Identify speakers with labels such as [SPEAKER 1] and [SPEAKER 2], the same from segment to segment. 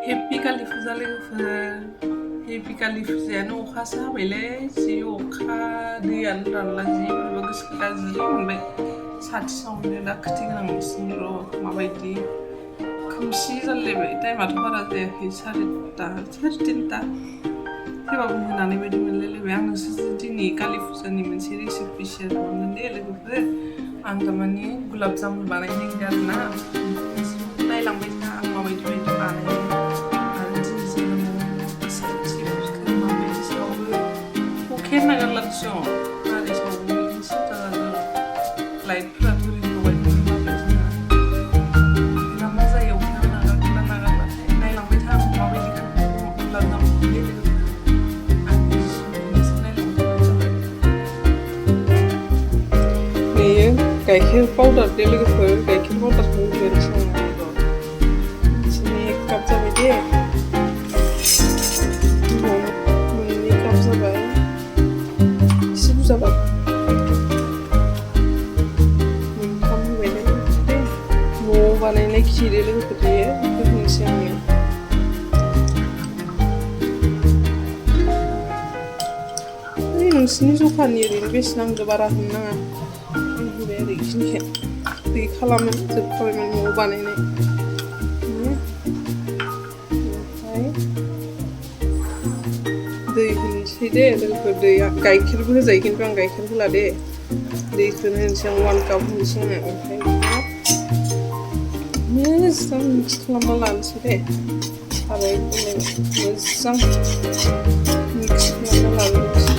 [SPEAKER 1] happy कालि फुजा लोगोफोर happy कालि फुजायानो अखासो हाबायलै जि अखा दैयानो रानला जि बोरैबा गोसोखौ गाज्रि मोनबाय साथि सावनो दा खोथि गोनां नोंसिनि र' माबायदि खोमसि जालायबाय टाइमाथ' बारा जायाखै साराय तिनथा थेवबाबो मोनानाय बायदि मोनलायलायबाय आं नोंसोरजों दिनै कालि फुजानि मोनसे रेसिपि शेयार खालामगोन दे लोगोफोर आं थारमाने गुलाब जामुन बानायनो नागिरदों आरोना नायलांबाय था आं माबायदि बानायो आरो दिनै जोङो न'आव साथिफोरखौ माबायदि सावो अखाया नागारलांसो मारै सावो बिदि सिन्था जादों लाइटफोरा बोरै लगायनानै लाबाय जोंहा ना मा जायो अखाया नागारगोन ना नागारबाथाय नायलांबाय था आं माबायदि गुलाब जामुनखौ लोगोफोर आं नोंसोर नायलांबाय जाबाय बेयो गाइखेर पाउडार दे लोगोफोर गाइखेर पाउडारखौ होग्रोनोसै आं कप जाबाय दे मोननै कप जाबाय एसे बुरजाबाय मोनथाम होबाय दे न'आव बानायनाय खिरै लोगोफोर बेयो होनोसै आङो नोंसिनि जखानि ओरैनो बेसे नांगौ बारा होनो नाङा आं होबाय आरो बेखिनिखौ दै खालामो जोबखाबायमोन न'आव बानायनाय दै होनोसै दे लोगोफोर दैया गाइखेरबो होजायो खिन्थु आं गाइखेर होला दे दैखौनो होनोसै आं 1 काप होनोसै आङो ओमफ्राय मोजां मिक्स खालामना लानोसै दे साराय मोजां मिक्स खालामना लानोसै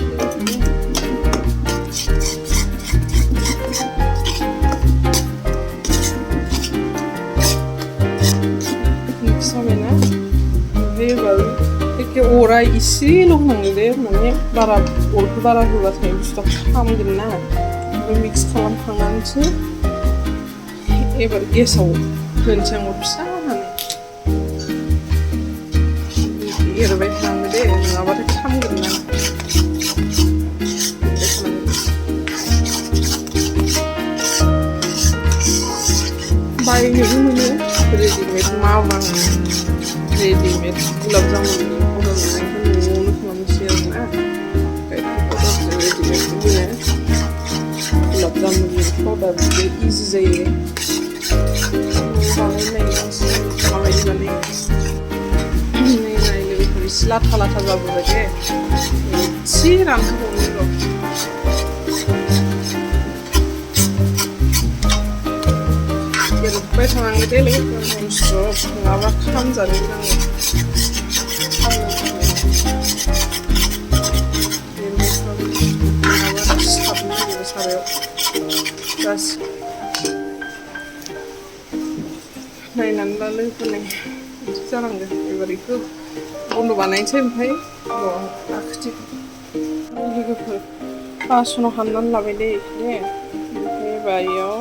[SPEAKER 1] मिक्स जाबायना ओमफ्राय एबार एखे अरा इसेल' होनांगौ दे माने बारा अरखौ बारा होबाथाय बुस्थुआ खामगोन ना ओमफ्राय मिक्स खालामखांनानैसो एबार गेसाव होनोसै आं फिसा होनानै एरबाय थानांगौ दे नङाबाथाय खामगोन ना बायनोबो मोनो रेडिमेड मा रेडिमेड गुलाब जामुननि पाउडार मोननायखौ न'आवनो खालामनोसै आरोना गाइखेर पाउडारजों रेडिमेडखौ मोनो गुलाब जामुननि पाउडार बे इजि जायो बानायनायसै माबायदि बानायो नाय लोगोफोर एसे लाथा लाथा जाबोबाय दे एसे रानहोबावनो र' एरबाय थानांगौ दे लोगोफोर ननस्टप नङाबा खामजानो नाङो नङाबा सिथाबनो नागिरो सारायाव गासै नायनानै ला लोगोफोरनाय बिदि जानांगौ एबार बेखौ बन्द' बानायनोसै ओमफ्राय आखिथिखौ लोगोफोर बासनाव हाननानै लाबाय दे ओमफ्राय बेयाव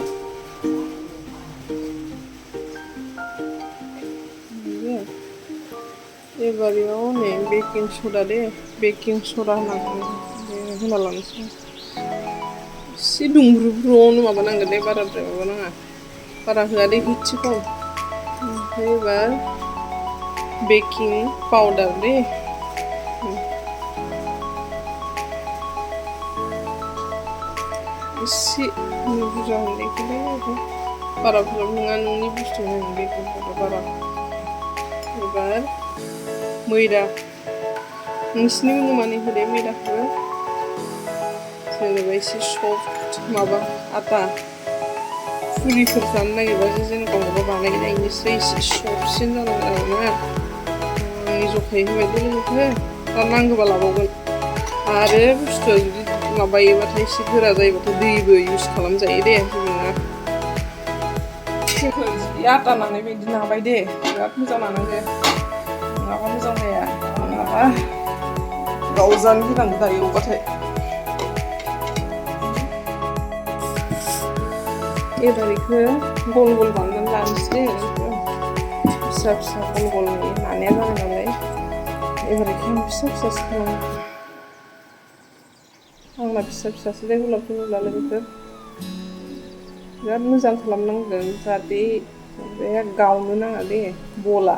[SPEAKER 1] एबारियाव नै बेकिं सदा दे बेकिं सदा होना लानोसै एसे दुंब्रुब्रुआवनो माबानांगोन दे बाराद्राय माबानाङा बारा होआ दे इसे खम ओमफ्राय एबार बेकिं पाउडार दे एसे बुरजा होननायखौलाय बारा बुरजा नङा नोंनि बुस्थु होनो बेकिं पाउडार बारा एबार मैदा नोंसिनि अनुमानि होदे मैदाखौ जेनेबा एसे सफ्ट माबा आटा फुरिफोर जानो नागिरबासो जेनेबा माबा बानायनायनिफ्राय एसे सफ्टसिन जानांगौ आरोना आंनि जखायै होबाय दे लोगोफोर दा नांगौबा लाबावगोन आरो बुस्थुआ जुदि माबायोबाथाय एसे गोरा जायोबाथाय दैबो इउज खालामजायो दे जेबो नङा जुदि आटा नानाय बायदि नाबाय दे बिराद मोजां नानांगौ नङाबा मोजां जाया नङाबा गावजानो गिनांगौ दा एवबाथाय एबार बेखौ गल गल बानायनानै लानोसै फिसा फिसा गल गल नानाया जाबाय नालाय एबार बेखौ फिसा फिसासो खालामो आंना फिसा फिसासो दे गुलाब जामुनआ लोगोफोर बिराद मोजां खालामनांगोन जाहाथे बे गावनो नाङा दे बला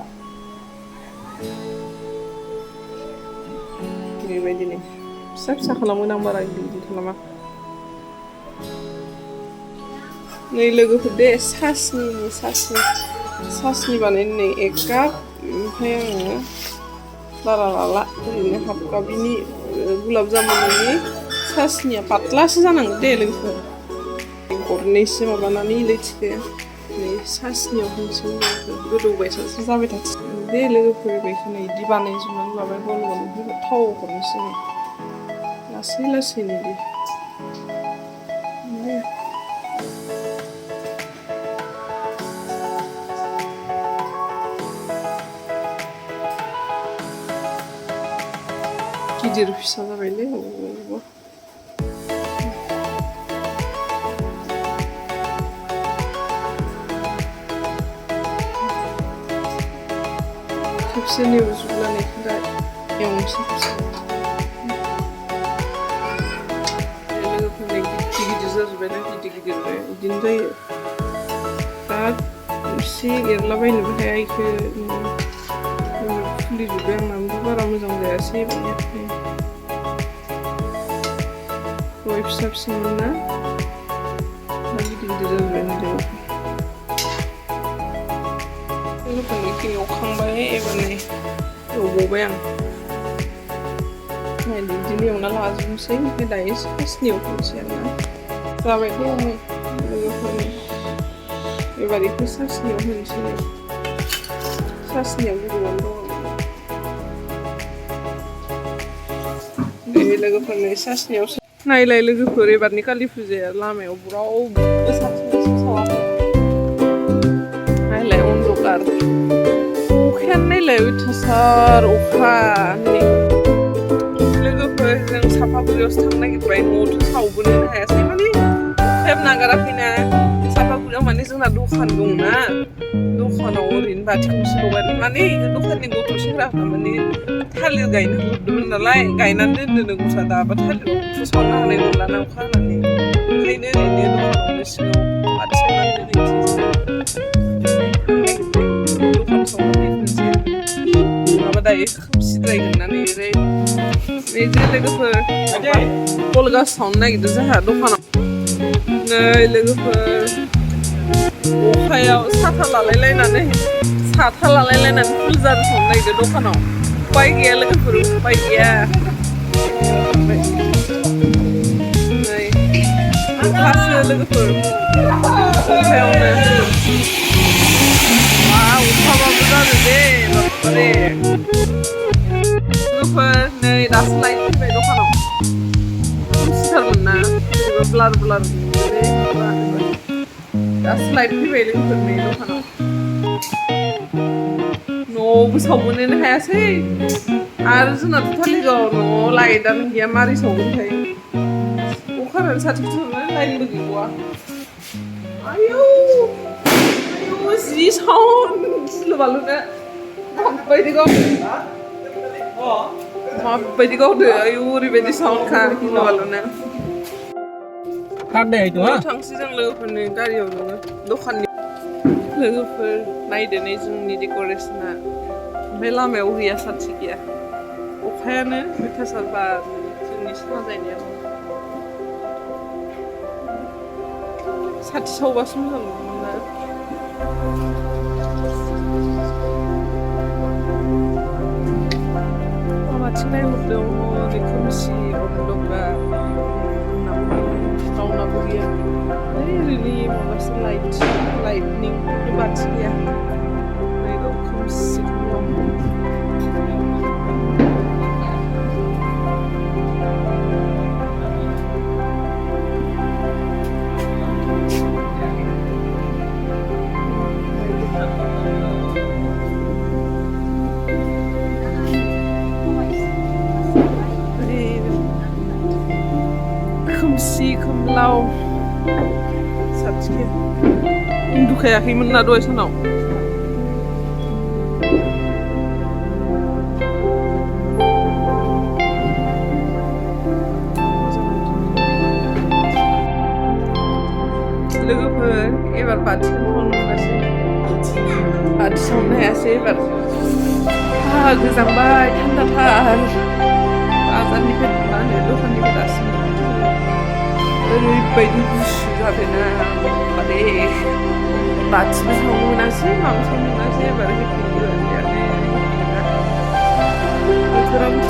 [SPEAKER 1] बेबायदिनो फिसा फिसा खालामगोन आं बारा गिदिर खालामा नै लोगोफोर दे सासनि बानायनो नै 1 काप ओमफ्राय आङो बारा लाला ओरैनो हाफ कापनि गुलाब जामुननि सासनिया पातलासो जानांगौ दे लोगोफोर गरनैसो माबानानै इलायचिखौ नै सासनियाव होनोसै गोदौबाय थासो जाबाय थासिगोन दे लोगोफोर बेखौनो इदि बानायजोबनानै लाबाय गल गल थाव हरनोसै लासै लासैनो इदि गिदिर फिसा जाबायलै खेबसे नेवजोबनानै एवनोसै लोगोफोरनि गिदिर जाजोब्बायना गिदिर बिदिनो जायो दा एसे एरलाबायनोबो हाया इखो खुलिजोब्बाय आंनाबो बारा मोजां जायासै दहाय फिसा फिसामोन ना दा गिदिर जाजोब्बाय लोगोफोरनि एवखांबाय एबार नै एवबावबाय आं बिदिनो एवना लाजोबनोसै ओमफ्राय दायो सासनि एवफिनसै आरोना जाबाय दे लोगोफोरनि एबार बेखौ सासनियाव होनोसै सासनियाव गुदुङानो दङ दे लोगोफोरनि सासनियाव नायलाय लोगोफोर एबारनि कालि फुजाया लामायाव रावबो साथिनोसो सावाखै नायलाय अन्धकार अखायानो नायलाय अयथासार अखा लोगोफोर जों सापागुरियावसो थांनो नागिरबाय न'आवथ' सावबोनोनो हायासै माने अखायाबो नागाराखैना सापागुरियाव माने जोंना दखान दंना दखानाव ओरैनो बाथि गंसे लगायनानै माने दखाननि गथ' सेंग्राफ्रा माने थालिर गायनो हरदोंमोन नालाय गायनानै दोनदों गथ'आ दाबा थालिराव सावनो हानाय नंलाना अखा हानानै ओंखायनो ओरैनो दखानावनो सिङाव बाथि सावनानै दोनहैनोसै दखान सावनानै दोनसै नङाबा दायो खोमसिद्रायगोन ना नै लोगोफोर कल गास सावनो नागिरदों जोंहा दखानाव नै लोगोफोर अखायाव साथा लालायलायनानै फुलजार सावनो नागिरदों दखानाव उपाय गैया लोगोफोर उपाय गैया नै अखासो लोगोफोर अखायावनो अखाबाबो जादों दे बारे लोगोफोर नै दासो लाइट फैबाय दखानाव खोमसिथारमोन ना ब्लार दासो लाइट फैबाय लोगोफोर नै दखानाव न'आवबो सावबोनोनो हायासै आरो जोंनाथ' थालिगाव न'आव लाइटआनो गैया मारै सावगोनथाय अखा हानानै साथिफोरनो लाइनबो गैबावा आयौ जि साउन्ड गिलु बालुनो माबायदि गावदो आयौ ओरैबायदि साउन्डखा गिलु बालुनो थांसै जों लोगोफोरनि गारियाव नोङो दखाननि लोगोफोर नायदो नै जोंनि डेक'रेसना ओमफ्राय लामायाव गैया साथि गैया अखायानो अयथासार बार जोंनि साजायनायाव साथि सावबासो मोजां नुगौमोन ना लामाथिं नायहरदों हनै खोमसि अन्धकार रावनाबो गैया ओरैनो माबासो लाइटनि बाथि गैया खोमसि खोमसि खोमलाव साथि उन्दुखायाखैमोन ना दहाय सानाव लोगोफोर एबार बाथि सावनो मोनासै बाथि सावनो हायासै एबार गोजांबाय थान्दाथार बाजारनिफ्राय मा होनो दखाननिफ्राय दासिम ओरैबायदि गुसु जादोंना माने बाथिबो सावनो मोनासै माबा सावनो मोनासै एबार हेपिबो गैयालै हेपिना बोथोराबो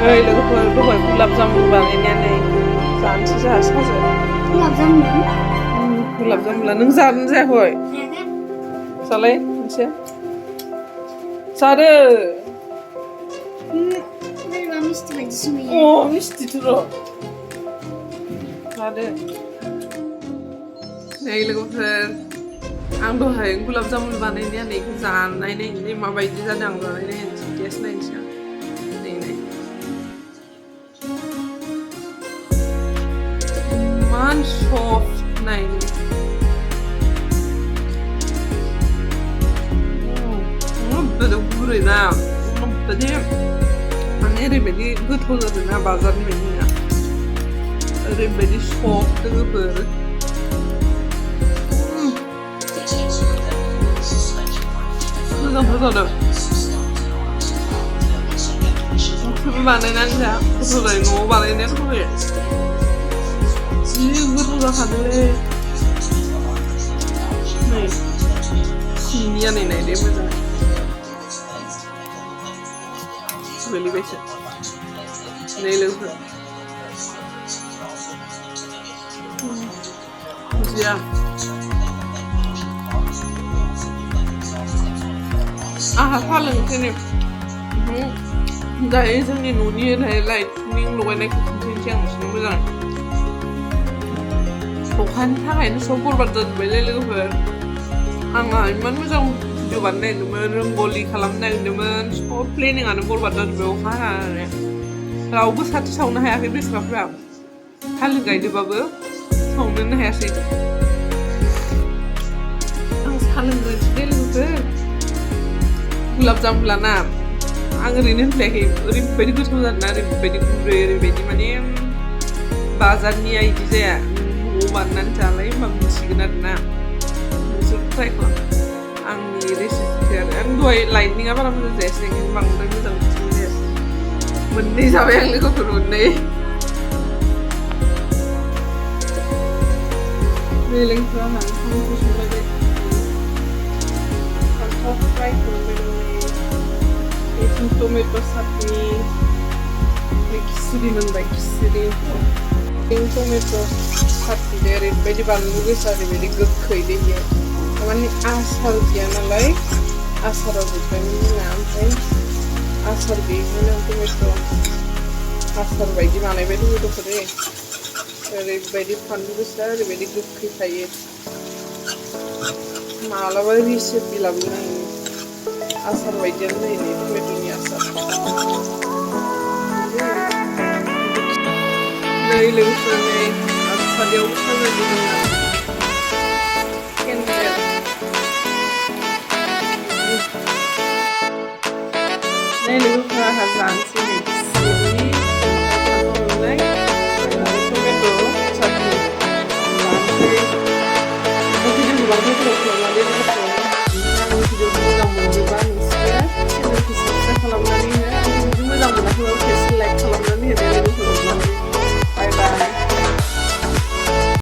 [SPEAKER 1] नै लोगोफोर दहाय गुलाब जामुन बानायनाया नै जानोसै जोंहा साजों गुलाब जामुनला नों जादों जायाखै जालाय मोनसे जादो मिस्थिथ' र' जादो नै लोगोफोर आं दहाय गुलाब जामुन बानायनाया नै जानाय नायनोसै माबायदि जादों आं जानाय नायनोसै टेस्ट नायनोसै आं नै इमान सफ्ट नायनो ओरैबायदि गुरैना ओरैबायदि माने ओरैबायदि गोथाव जादोंना बाजारनि बायदिना ओरैबायदि सफ्ट लोगोफोर मोजांथार जादों नोंसोरबो बानायनानै जा गोथाव जायो न'आव बानायनायाथ' बे जि गोथाव जाखादोंलै नै सिंनिया नै नायदे मोजां गोलैबायसो नै लोगोफोर बुजिया आंहा साहा लोंनोसै नै दायो जोंनि न'नि लाइटिं लगायनायखौ खिन्थानोसै आं नोंसिनो मोजां अखानि थाखायनो सब बरबाद जाजोब्बायलै लोगोफोर आंहा इमान मोजां भिडिअ बानायनो नागिरदोंमोन रंग'लि खालामनो नागिरदोंमोन सब प्लेनिङानो बरबाद जाजोब्बाय अखा हानानै रावबो साथि सावनो हायाखै बेसेराफ्रा थालिर गायदोंबाबो सावनोनो हायासै आं साहा लोंग्रोनोसै दे लोगोफोर गुलाब जामुन ना आं ओरैनो होनलायाखै ओरैबायदि गोथाव जादोंना ओरैबायदि गुरै ओरैबायदि माने बाजारनिया इदि जाया न'आव बानायनानै जालाय होमबा मिथिगोन आरोना नोंसोर ट्राइ खालाम आंनि रेसिपिखौ आरो आं दहाय लाइटनिङा बारा मोजां जायासै ओंखायनो बांद्राय मोजां मिथिनाय जायासै मोननै जाबाय आं लोगोफोर मोननै नै लोगोफोर आंहा ओंखाम ओंख्रि संलायबाय फान्थाव फ्राय खालामबाय टमेट' चाटनि खिचुरि मोनबाय खिचुरि टमेट' चाटनिजों ओरैबायदि बानलु गोसा ओरैबायदि गोखै बेयो माने आसार गैया नालाय आसाराव जोब्बायमोन जोंना ओमफ्राय आसार गैयिखौनो टमेट' आसार बायदि बानायबाय टमेट'खौ ओरैबायदि फानलु गोसा ओरैबायदि गोखै थायो मालाबा रेसिपि लाबोगोन आं आसार बायदियानो जायो नै टमेट'नि आसार नै लोगोफोर नै आसारियावबो साजायदों जोंना केन्डेल नै लोगोफोर आंहा जानोसै नै खिचुरि फान्थाव एवनाय टमेट' चाटनि जानोसै भिडिअखौ बांद्राय गोलाव